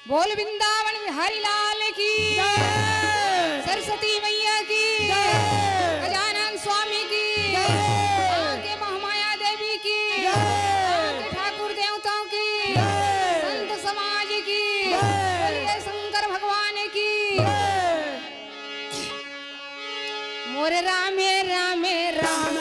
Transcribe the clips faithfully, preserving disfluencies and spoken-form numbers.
बोल वृंदावन बिहारी लाल की, जय। सरस्वती मैया की, जय। गजानन स्वामी की, जय। आके महामाया देवी की, जय। आके ठाकुर देवताओं की, जय। संत समाज की, जय। बोलिए शंकर भगवान की। जय। मोरे रामे रामे राम।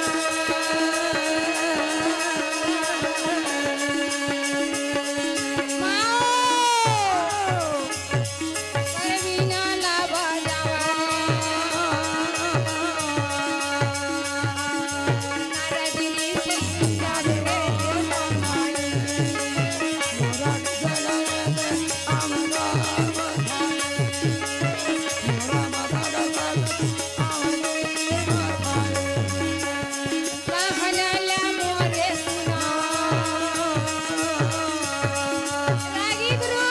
कहना ला मोरे सुना। रागी गुरु,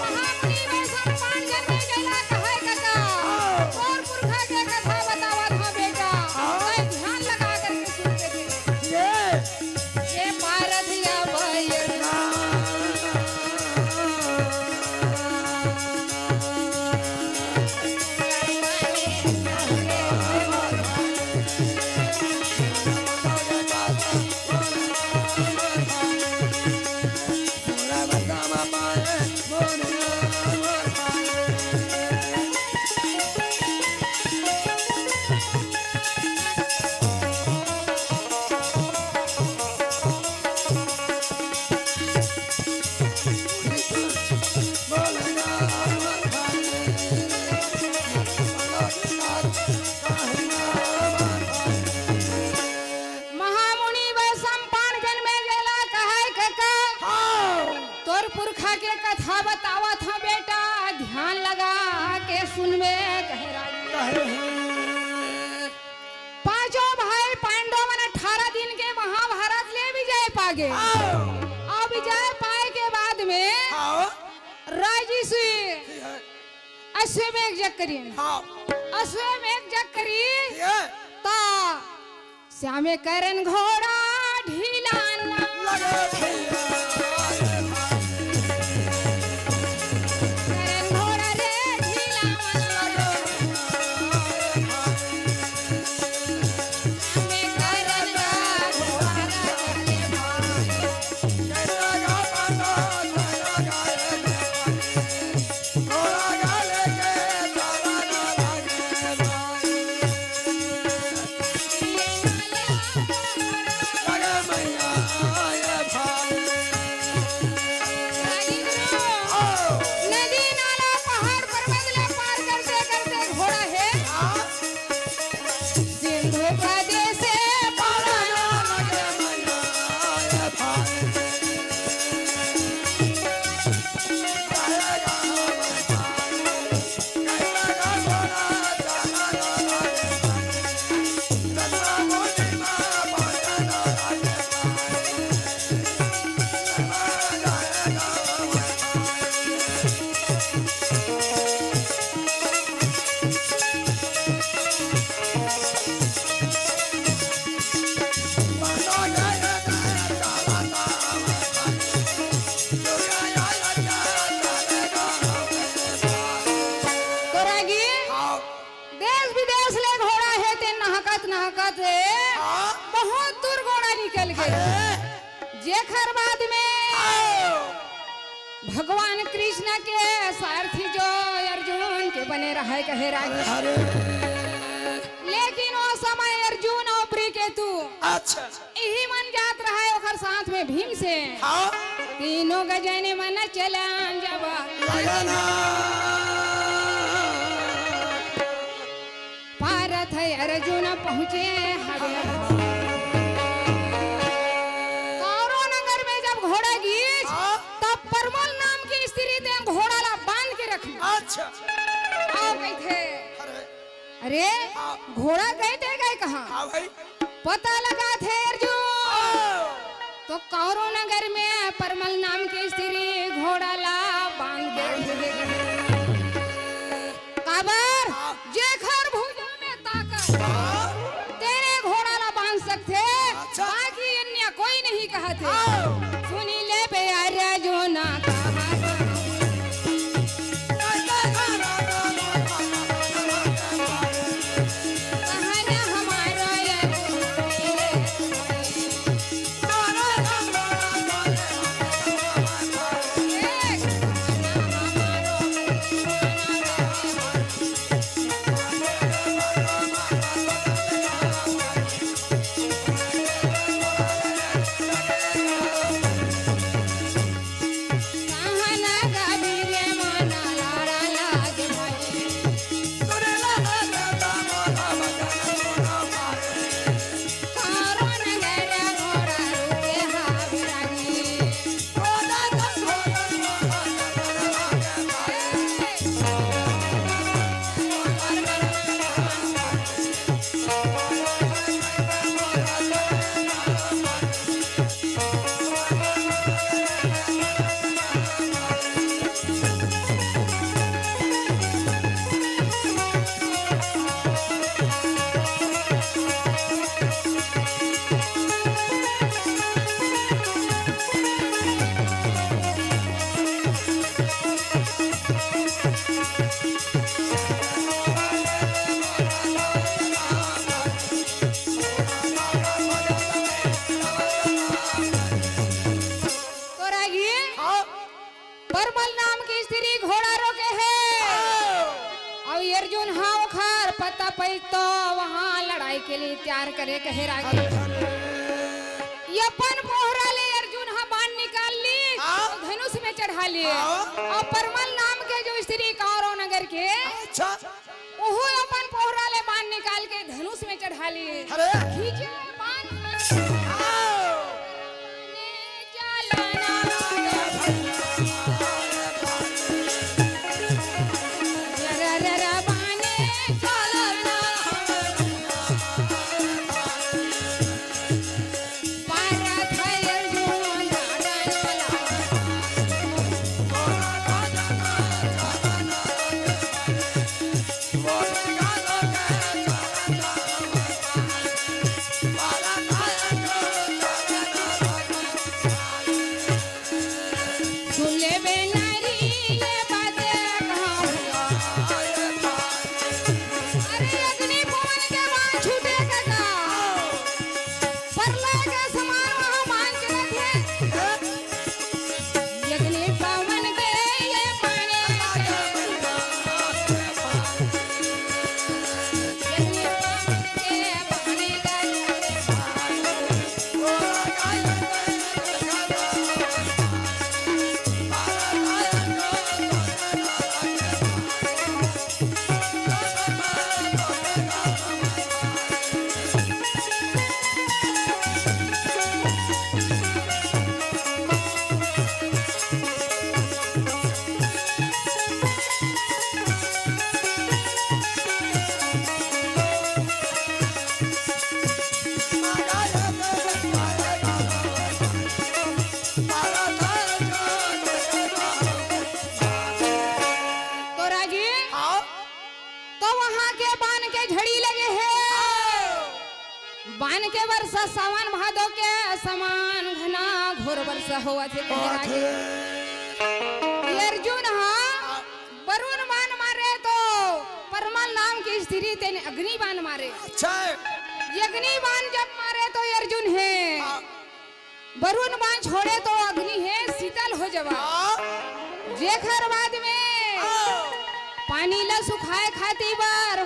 महामुनि वैष्णव पान जन्मे गैला कहै कका। तोर पुरखा के कथा बतावत हँव बेटा। तैं ध्यान लगा करके सुन के दे। ये पारथ या वैर महामुनि वैशंपायन जन्मे गैला कहै कका। हाँ। तोर पुरखा के कथा बतावत हँव बेटा, ध्यान लगा के सुनबे कहे रागी। कहे हैं। पाँचों भाई पांडव मन अठारह दिन के महाभारत ले विजय पागे। हाँ। अउ विजय पाए के बाद में हाँ। राजी सुई अश्वमेघ जग करिन। हाँ। अश्वमेघ जग करिन। ये। ता श्यामे करन घोड़ा ढीलाना। लगे भैया, करन घोड़ा रे ढीलाना। श्यामे करन घोड़ा रे ढीलाना। नदी, नाला, पहाड़, पर्वत ले पार करते, करते घोड़ा हे। सिंधु प्रदेश से पार। तो रागी, हाँ। देश विदेश ले घोड़ा हे ते नहकत नहकत हे। हाँ। बहुत दूर घोड़ा निकल गे। अरे। जेखर बाद में हाँ। भगवान कृष्ण के सारथी जो अर्जुन के बने रहय कहे रागी। अरे, अरे। लेकिन ओ समय अर्जुन अउ ब्रिकेतु अच्छा। इही मन जात रहय ओखर साथ में भीमसेन। हाँ। तीनों गजने मन चलन जब लगना। पारथ अर्जुन पहुँचे हवे। कौरव नगर में जब घोड़ा गीस, हाँ। तब परमल नाम के स्त्री ते घोड़ा ला बांध के रखी। अच्छा। अउ कहिथे, अरे। अरे, हाँ। घोड़ा गए ते गए कहाँ? हाँ भाई। पता लगाथे अर्जुन। हाँ। तो कौरव नगर में परमल नाम के स्त्री घोड़ा ला बांध दे। काबर? हाँ। जेखर भुजा में ताकत, हाँ। तेने घोड़ा ला बांध सकथे, अच्छा। बाकी अन्य कोई नहीं कहथे। हाँ। सुनी ले बे अर्जुन कहा। तो रागी, हाँ। परमल नाम के स्त्री घोड़ा रोके हे। हाँ। अउ अर्जुन हा ओखर पता पई तो वहाँ लड़ाई के लिए तैयार करे कहे रागी। अरे, अरे। ये अपन पोहरा ले अर्जुन हा बाण निकाल ली, हाँ। अउ धनुष में चढ़ा लिए। हाँ। अउ परमल नाम के जो स्त्री कौरव नगर के, अच्छा। ओहू अपन पोहरा ले बाण निकाल के धनुष में चढ़ा लिए। अरे। खींचे बाण। आओ। सुन ले बे नारी, ये बात कहाँ हुआ? अरे अग्नि पवन के बाण छूटे का का? परलय के समान वहाँ बाण चलत हे। अग्नि पवन के ये बाण, अग्नि पवन के बाण तो रागी, हाँ? तो वहाँ के बाण के झड़ी लगे हे। बाण के वर्षा सावन भादो के समान घना घोर वर्षा होवत हे कहे रागी। ये अर्जुन हा वरुण बाण मारे तो परमल नाम की स्त्री तेने अग्नि बाण मारे। अच्छा। ये अग्नि बाण जब मारे तो ये अर्जुन हे। हाँ। वरुण बाण छोड़े तो अग्नि हे शीतल हो जवा। हाँ। जेखर बाद में हाँ। पानी ला सुखाए खाती बर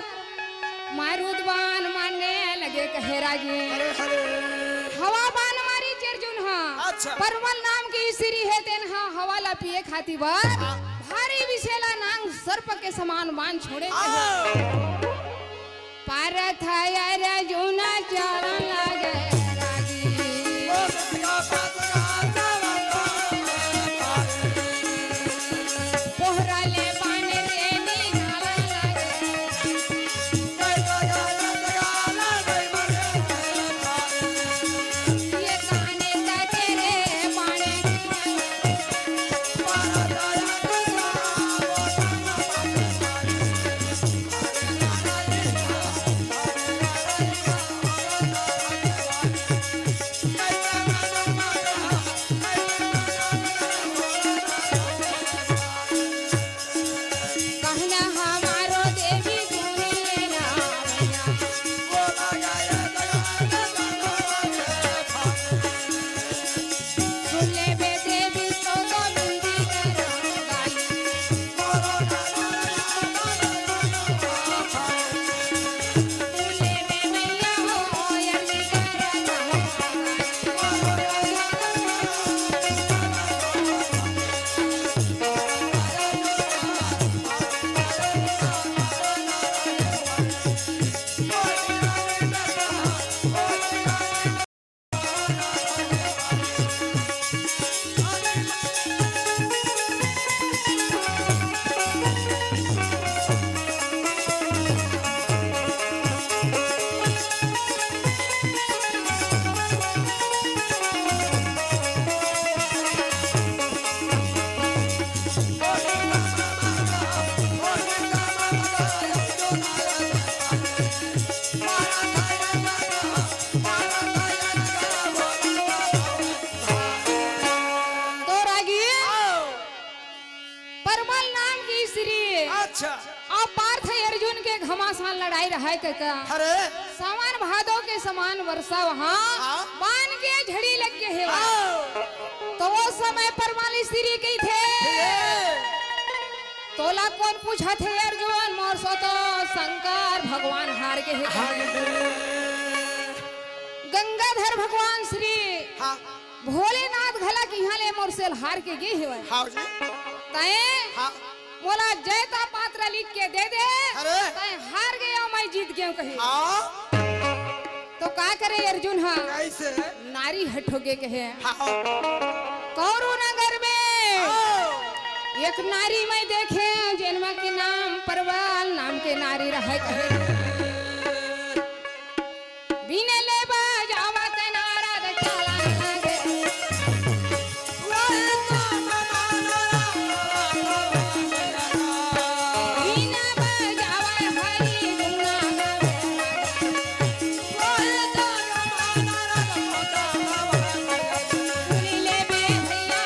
मारुत बाण मारने लगे कहे रागी। अरे, अरे। हवा बाण मारी अर्जुन हा। अच्छा। परमल नाम की स्त्री हे तेन हा हवा ला पिए खाती बर हाँ। भारी विषैला नांग सर्प के समान बाण छोड़े कहे। हाँ। पारथ अर्जुन चरण लागे रागी। पोहरा ले बाण रे निकाल लागे। ये काने का तेरे बाण लड़ाई रहय कका। अरे। सावन भादो के समान वर्षा वहाँ हाँ। बान के झड़ी लग गे हे। हाँ। तो वो समय पर माली श्री कहिथे, हे। तोला कोन पूछत हे अर्जुन, मोर से तो शंकर भगवान हार गे हे। हार गे। गंगाधर भगवान श्री हाँ। भोलेनाथ घला के इहाँ ले मोर से हार के गे हेवय। हाँ जी। तैं हाँ। मोला जैता पात्र लिख के दे दे। अरे। तैं हार गे अउ मैं जीत गेंव कहे। हाँ। तो का करे अर्जुन हा? कइसे? नारी हठोगे कहे। हाँ। कौरव नगर में हाँ। एक नारी मैं देखेंव, जेनमा के नाम परवाल नाम के नारी रहय कहे। बीन ले बजावत नारद चालन लागे। बीन बजावत हरि गुण गावे। सुन ले बे भैया।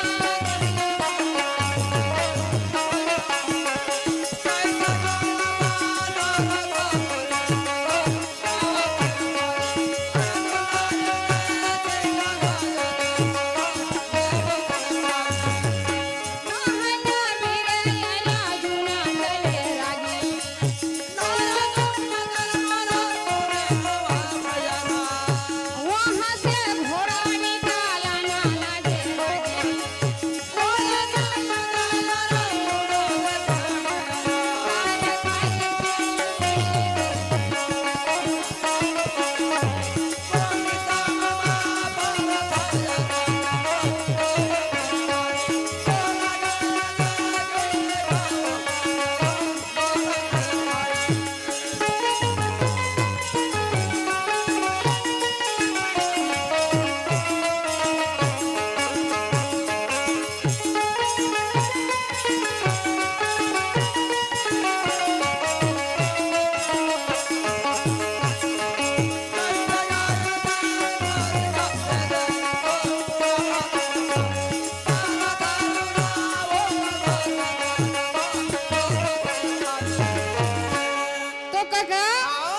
तो कका, हाँ।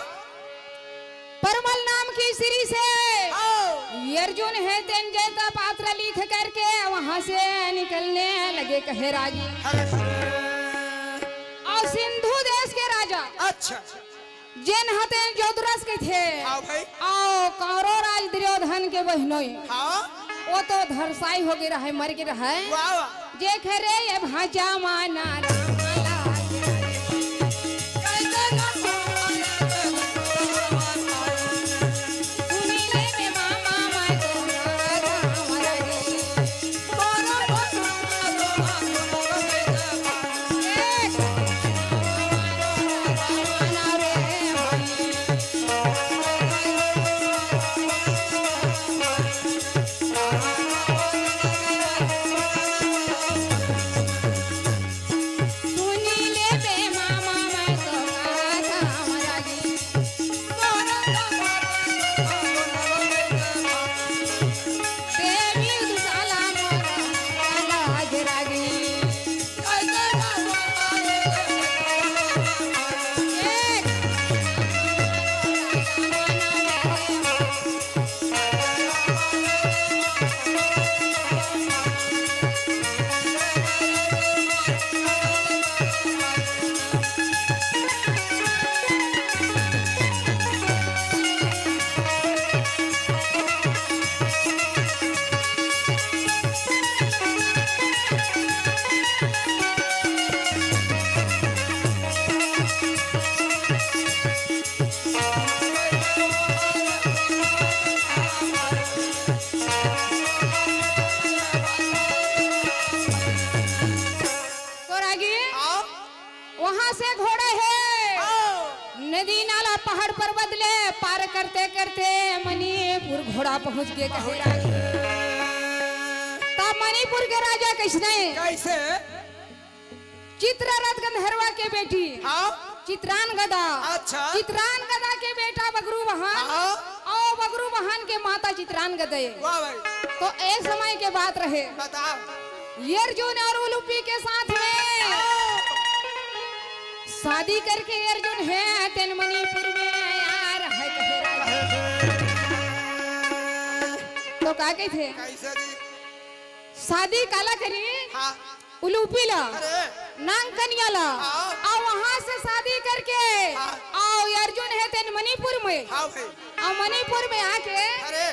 परमल नाम के श्री से हाँ। ये अर्जुन हे तेन जैता पात्र लिख करके वहाँ से निकलने लगे कहे रागी। अरे। अउ सिंधु देश के राजा अच्छा। जेन हते जोधरस कहिथे। हाँ भाई। अउ कौरव राज दुर्योधन के बहिनोई। हाँ। वो तो धरसाई हो गे रहय, मर गे रहय। वाह, वाह। जे खरे ये भांचा माना राम लाल। सुनी ले बे मामा मैं तो राम लाल। तो रागी, हाँ। वहाँ से घोड़ा हे। हाँ। नदी नाला पहाड़ पर्वत ले पार करते करते मणिपुर घोड़ा पहुँच गे कहे रागी। तब मणिपुर के राजा कइसने? कइसे? चित्ररथ गंधर्वा के बेटी हाँ। चित्रांगदा। अच्छा। चित्रांगदा के बेटा बगरू बहन। हाँ। अउ बगरू बहन के माता चित्रांगदे। वाह भाई। तो ए समय के बात रहे। बताओ। ये अर्जुन अउ उलूपी के साथ में हाँ। शादी करके अर्जुन हे तेन मणिपुर में यार है कहे राजा। तो का कहिथे? कैसे जी? शादी काला करी? हाँ। उलूपी ला, अरे। नांग कनिया ला, हाँ। अउ वहाँ से शादी करके, हाँ। अउ अर्जुन हे तेन मणिपुर में, हाँ भाई। अउ मणिपुर में आके अरे।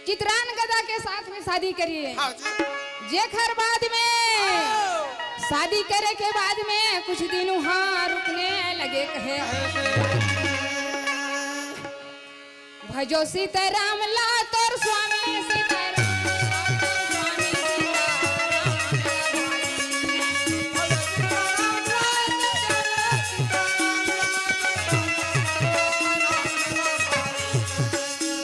चित्रान गदा के साथ में शादी करी। हाँ जी। जेखर बाद में, हाँ। शादी करे के बाद में कुछ दिन वहाँ रुकने लगे कहे। भजो सीताराम ला तोर स्वामी सीताराम ला तोर स्वामी सीताराम ला भाई।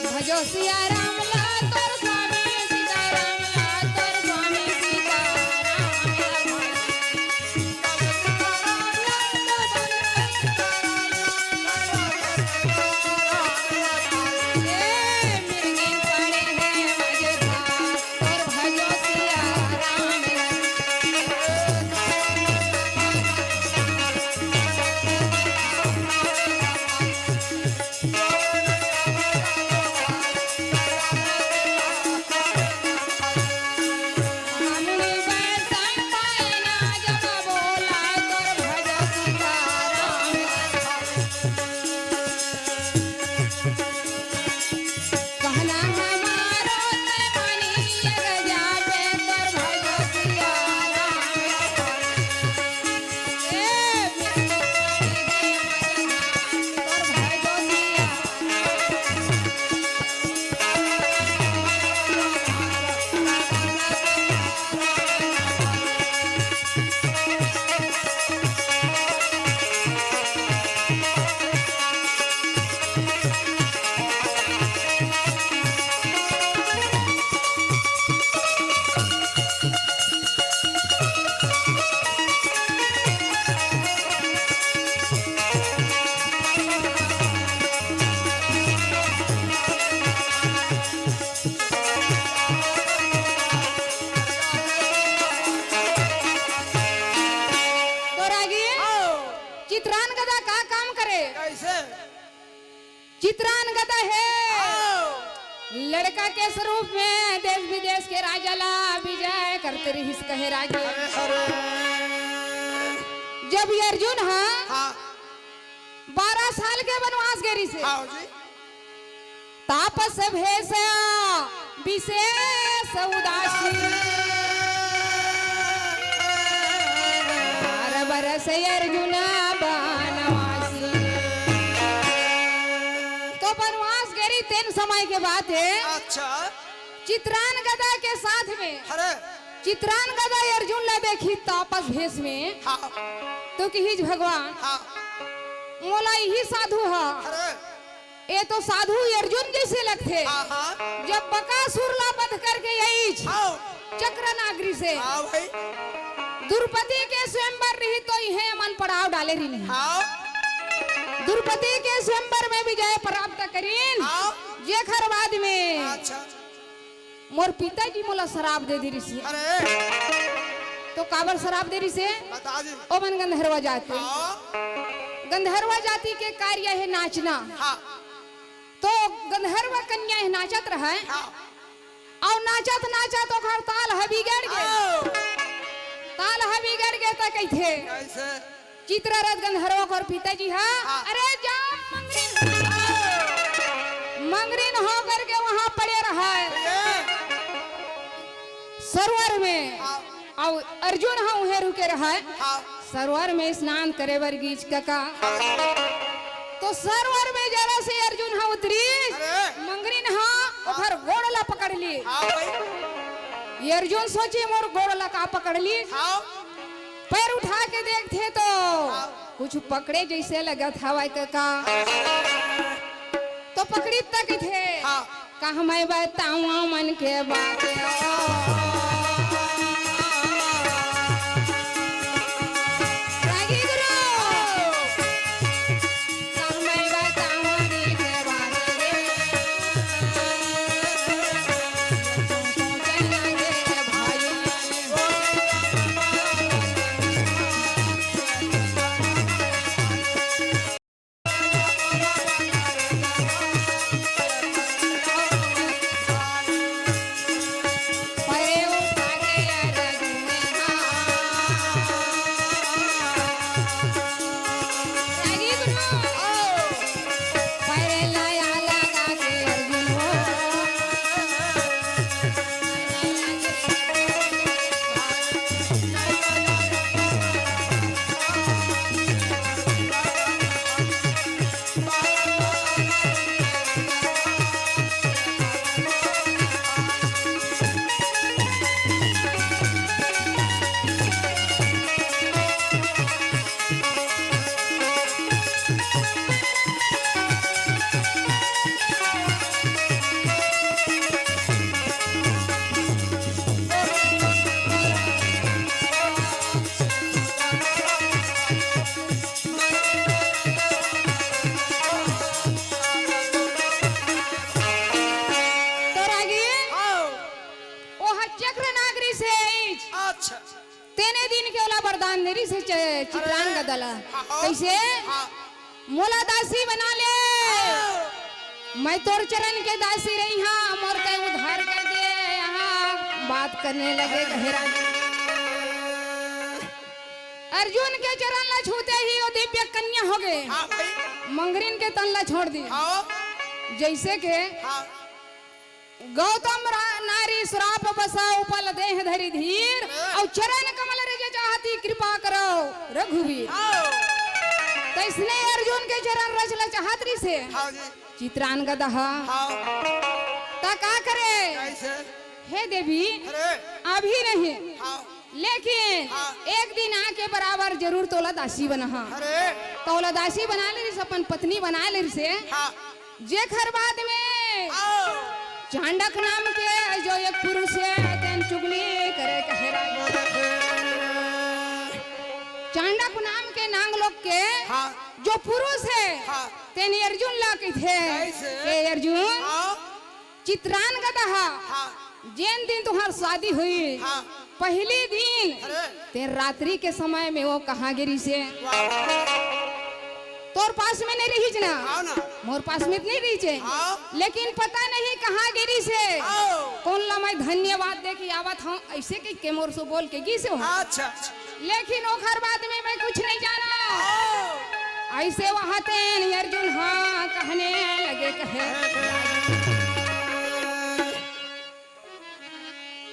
भजो सिया राम ला तोर स्वामी सीताराम ला तोर स्वामी सीताराम ला भाई। तो रागी, आओ। चित्रान गदा का काम करे? कैसे? चित्रान गदा हे। आओ। लड़का के स्वरूप में देश विदेश के राजा ला विजय करते रहिस कहे रागी। अरे, अरे। जब ये अर्जुन हा हाँ। बारह साल के वनवास गे रिहिसे। हाँ जी। तापस भेष विशेष उदासी। बारह बरस अर्जुन बनवासी। तो बनवास गे रिहिस तेन समय के बात हे। अच्छा। चित्रान गदा के साथ में। अरे। चित्रान गदा अर्जुन ला देखिस तापस भेष में। हाँ। तो किहिस भगवान। हाँ। मोला इही साधु हा। अरे। ए तो साधु अर्जुन जइसे लगथे। हाँ, हाँ। जब बकासुर ला वध करके आइस हाँ। चक्र नागरी से। हाँ भाई। द्रौपदी के स्वयंवर रिहिस तो इहें मन पड़ाव डाले रिहिन। हाँ। द्रौपदी के स्वयंवर में विजय प्राप्त करिन। हाँ। जेखर बाद में अच्छा। मोर पिताजी मोला श्राप दे दे रिहिसे। अरे। तो काबर श्राप दे रिहिसे? बता जी। ओ मन गंधर्व जाति। हाँ। गंधर्व जाति के कार्य हे नाचना। हाँ। तो गंधर्व कन्या हे नाचत रहय। हाँ। अउ नाचत नाचत ओखर ताल ह बिगड़ गे। आओ। ताल ह बिगड़ गे त कहिथे। कैसे? चित्ररथ गंधर्व कर पिताजी हा, हाँ। अरे जा मंगरिन, मंगरिन हो करके वहाँ पड़े रहय। ये। सरोवर में। हाँ। अउ अर्जुन हा उहें रुके रहय। हाँ। सरोवर में स्नान करे बर गीस कका। तो सरोवर में जरा से अर्जुन हा उतरिस, अरे। मंगरिन हा ओखर गोड़ ला पकड़ लिस। हाँ भाई। ये अर्जुन सोचिस मोर गोड़ ला का पकड़ लिस। हाँ। पैर उठा के देखथे तो हाँ। कुछ पकड़े जइसे लगत हवय कका। तो पकड़िस त कहिथे, हाँ। का मैं बतावं मन के बात। रागी गुरु। पैरे लाया लगा के अर्जुन हो। तो रागी, हाँ। ओह चक्र नागरी से आईच। अच्छा। तेने दिन के ओला वरदान दे रिहिस हे च-, चित्रांगदा ला। हाँ। कइसे? हाँ। मोला दासी बना ले। हाँ। मैं तोर चरण के दासी रहिहौं, मोर तैं उद्धार कर दे। यहाँ बात करने लगे कहे रागी। अर्जुन के चरण ला छूते ही वो दिव्य कन्या हो गे। हाँ भाई। मंगरिन के तन ला छोड़ दी। हाँ। जइसे के हाँ। गौतम रा-, नारी श्राप बसा उपल देह धरि धीर, हाँ। अउ चरण कमल रज चाहती कृपा करौ रघुवीर। हाँ। तइसने अर्जुन के चरण रज ला चाहत रिहिस हे। हाँ जी। चित्रांगदा ह। हाँ। त का करे? कइसे? हे देवी, अरे। अभी नहीं। हाँ। लेकिन हाँ। एक दिन आके बराबर जरूर तोला दासी बनाहूं। अरे। तोला दासी बना ले रिहिस, अपन पत्नी बना ले रिहिस हे। हाँ। जेखर बाद में हाँ। चांडक नाम के जो एक पुरुष हे, तेन चुगली करे कहे रागी। चांडक नाम के नांग लोक के हाँ। जो पुरुष हे, हाँ। तेन अर्जुन ला कहिथे कइसे? के अर्जुन, हाँ। चित्रांगदा ह, हाँ। जेन दिन तुंहर शादी होही, हाँ। पहिली दिन, अरे। तेन रात्रि के समय में वो कहाँ गे रिहिस हे? वाह। तोर पास में नइ रिहिस ना? हाँ ना। मोर पास में नइ रिहिस हे। हाँ। लेकिन पता नहीं कहाँ गे रिहिस हे। हाँ। कोन ला मैं धन्यवाद दे के आवत हौं, अइसे कहिके मोर से बोल के गिस हे वो। अच्छा, अच्छा। लेकिन ओखर बाद में मैं कुछ नइ जानौं। हाँ। अइसे वहाँ तेन अर्जुन ह कहने लगे कहे।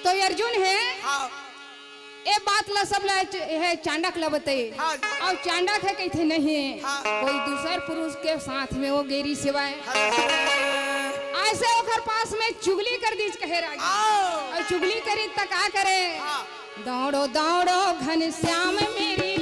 तो अर्जुन ह हाँ। ए बात ला सब ला च-, हे चांडक ला बताइस। हाँ। अउ चांडक ह कहिथे नहीं, हाँ। कोई दूसर पुरुष के साथ में वो गे रिहिस हे। हाँ। अइसे ओखर पास में चुगली कर दिस कहे रागी। हाँ। अउ चुगली करिस त का करे? हाँ। दौड़ो दौड़ो घनश्याम मेरी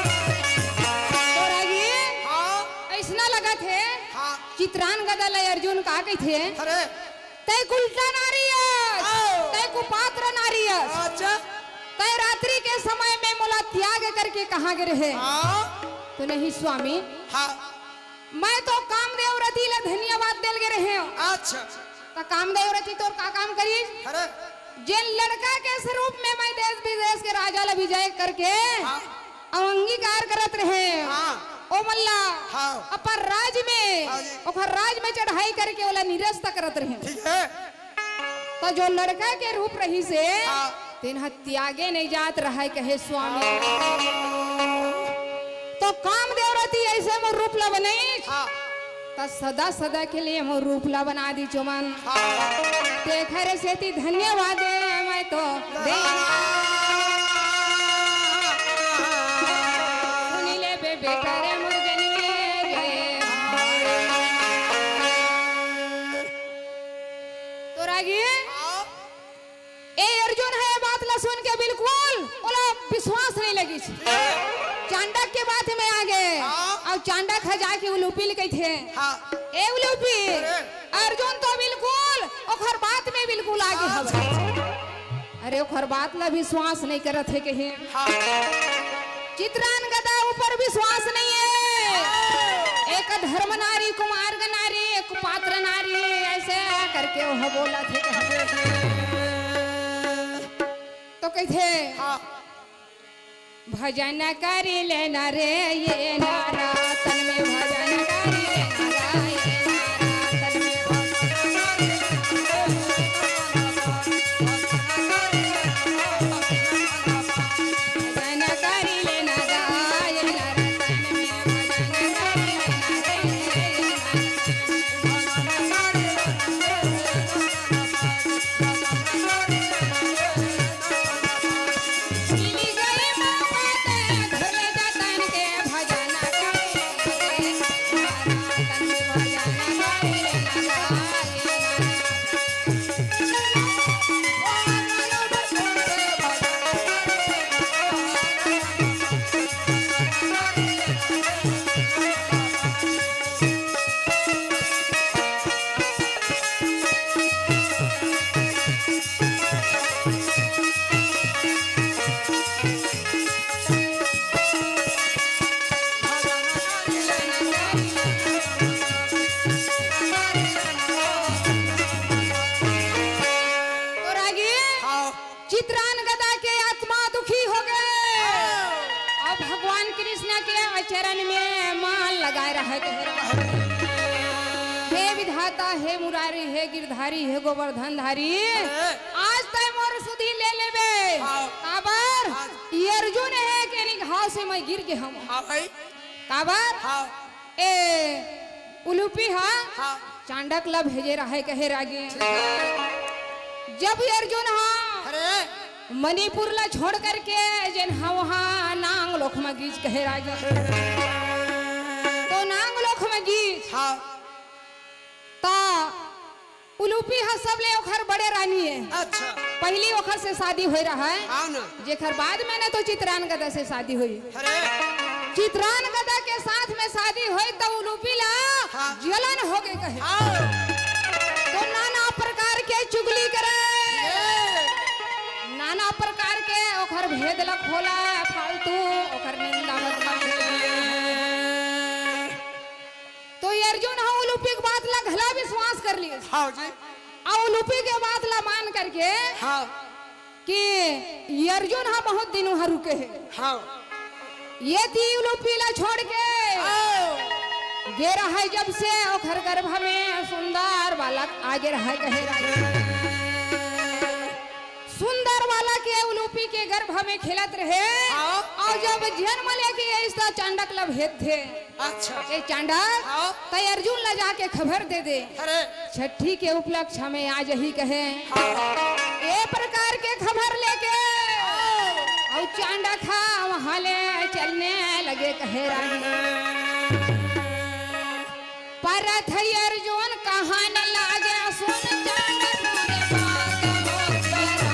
तो रागी, हाँ। अइसना लगत हे, हाँ। चित्रांगदा ला अर्जुन का कहिथे? अरे। तैं कुलटा नारी अस, हाँ। तैं कुपात्र नारी अस। अच्छा। तैं रात्रि के समय में मोला त्याग करके कहाँ गे रहे? हाँ। तो नहीं स्वामी। हाँ। मैं तो कामदेव रति ला धन्यवाद देल गे रहेंव। अच्छा। त कामदेव रति तोर का काम करिस? अरे। जेन लड़का के स्वरूप में मैं देश विदेश के राजा ला विजय करके हाँ। अउ अंगीकार करत रहेंव। हाँ। ओमन ला हाँ। अपन राज में, हाँ जी। ओखर राज में चढ़ाई करके ओला निरस्त करत रहेंव। ठीक है। त जो लड़का के रूप रहिस हे, हाँ। तेन ह त्यागे नइ जात रहय, कहे स्वामी। तो कामदेव रति से मोर रूप ला बनइस, हाँ। त सदा सदा के लिए मोर रूप ला बना दीचो मन। हाँ। तेखर सेती धन्यवाद मैं तो दे। सुनी ले बे बेटा रे मोर जनिए रे। तो रागी, हाँ। ए अर्जुन ह ए बात ला सुन के बिल्कुल ओला विश्वास नइ लगिस। चांडक के बात में आ गे। हाँ। अउ चांडक ह जाके उलूपी ले कहिथे, हाँ। ए उलूपी, अरे। अर्जुन तो बिल्कुल ओखर बात में बिल्कुल आ गे हवय। अरे ओखर बात ला विश्वास नइ करत हे कहे। हाँ। चित्रांगदा ऊपर विश्वास नइ हे। एक धर्म नारी, कुमार्ग नारी, कुपात्र नारी, अइसे करके ओह बोलत हे। तो कहिथे, हाँ। भजन करि ले न रे ये नरातन में, भजन करि ले न रे ये नरातन में। तो रागी, हाँ। चित्रांगदा के आत्मा दुखी हो गे। हाँ। अब भगवान कृष्ण के चरण में मान लगाए रहे, कहे रहे, हे विधाता, हे मुरारी, हे गिरधारी, हे गोवर्धन धारी, अरे। आज तय मोर सुधी ले लेबे। हाँ। काबर? हाँ। ये अर्जुन हे के नहीं घाव से मैं गिर गे हूँ। हाँ भाई। काबर? हाँ। ए उलूपी हा, हाँ। चांडक ला भेजे रहे, कहे रागी। ठीक है। जब ये अर्जुन हा, अरे। मणिपुर ला छोड़ करके जेन हा वहाँ नांगलोख में गीस, कहे रागी। तो नांगलोख में गीस। हाँ। ता उलूपी ह सबले ओखर बड़े रानी हे। अच्छा। पहिली ओखर से शादी होय रहय। हाँ ना। जेखर बाद में ना तो चित्रांगदा से शादी होय। अरे। चित्रांगदा के साथ में शादी होय त उलूपी ला हाँ। जलन हो गे कहे। हाँ। तो नाना प्रकार के चुगली करे। ये। नाना प्रकार के ओखर भेद ला खोला, फालतू ओखर निंदा बदनाम। तो ये अर्जुन ह उलूपी के बात ला घला विश्वास कर लिस। हाँ जी। अउ उलूपी के बात ला मान करके हाँ। कि ये अर्जुन ह बहुत दिन वहाँ रुके हे। हाँ। ये ती उलूपी ला छोड़ के हाँ। गे रहय जब से ओखर गर्भ में सुंदर बालक आ गे रहय कहे राजा। सुंदर बालक ये उलूपी के गर्भ में खेलत रहे। हाँ। अउ जब जन्म लेके अइस त चांडक ला भेजथे। अच्छा। ए चांडक, हाँ। तय अर्जुन ला जाके खबर दे दे। अरे। छठी के उपलक्ष्य में आ जही कहे। हाँ। ए प्रकार के खबर लेके हाँ। अउ चांडक हा वहाँ ले चलने लगे कहे रानी। परत हे अर्जुन कहाने लागे, सुन चांडक मोरे बात हो सरा।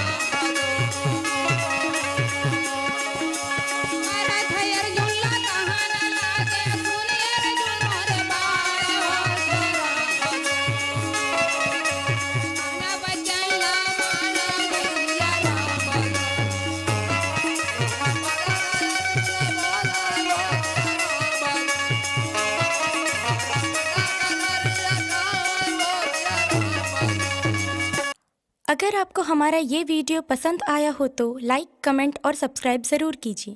परत हे अर्जुन ला कहाने लागे, सुन अर्जुन मोरे बात हो सरा। ना बचन ला माना दुनिया राम। अगर आपको हमारा ये वीडियो पसंद आया हो तो लाइक, कमेंट और सब्सक्राइब ज़रूर कीजिए।